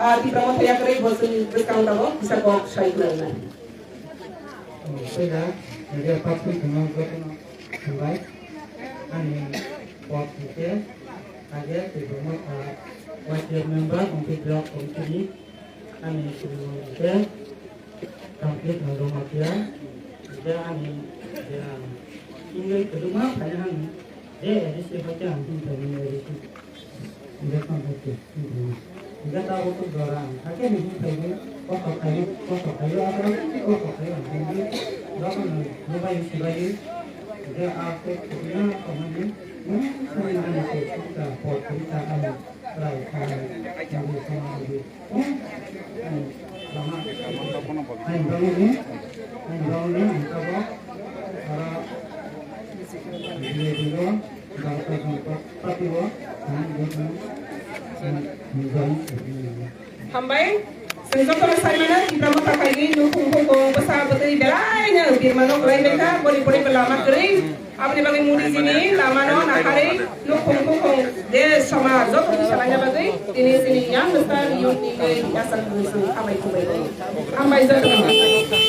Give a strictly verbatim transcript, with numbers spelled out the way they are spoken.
Ah, Tipra Motha yakarwi bo chwng bwskang tabok kisa kok sai khwlainai. Sega, media pathwi khwna jotono hambai. Ani pot hwnkhe age Tipra Motha Y C F member, Ompi Block Committee ni ani Tipra Motha hwnkhe complete nang rwma phiya. Hwnkhe ani je ang English kwbangma phaina hwn je A D C hwnkhe ang hwn phaimani A D C. Hingke tamo khe, hingke ta bo to jora ang, hakhe ni hingke ni, kosto khayo, kosto khayo, abo kosto khayo, hingke joto no, no bai, si bai, hingke a khe, khe na, tamo ni, hmm, khe na, ni khe, khe ta, po, khe ta, ano, rai, kha, hingke, khe na, hingke, hmm, hmm, lama, ani bangni, ani bangni, ang ta bo, aro, hingke, hingke, Hambai, chwng jotono sai mano, Tipra Motha phaigwi nukhung khungkung bwsa bwtwi belaino birmano kwlai bai kha, boni boni bo lama kwrwi. Aboni bagwi Modi jini lamano naharwi nukhung khungkung desh somaj joto kisa laina bagwi tini chini yang bwsa youth ni twi yasal bwswng hambai khumbai. Hambai jotono.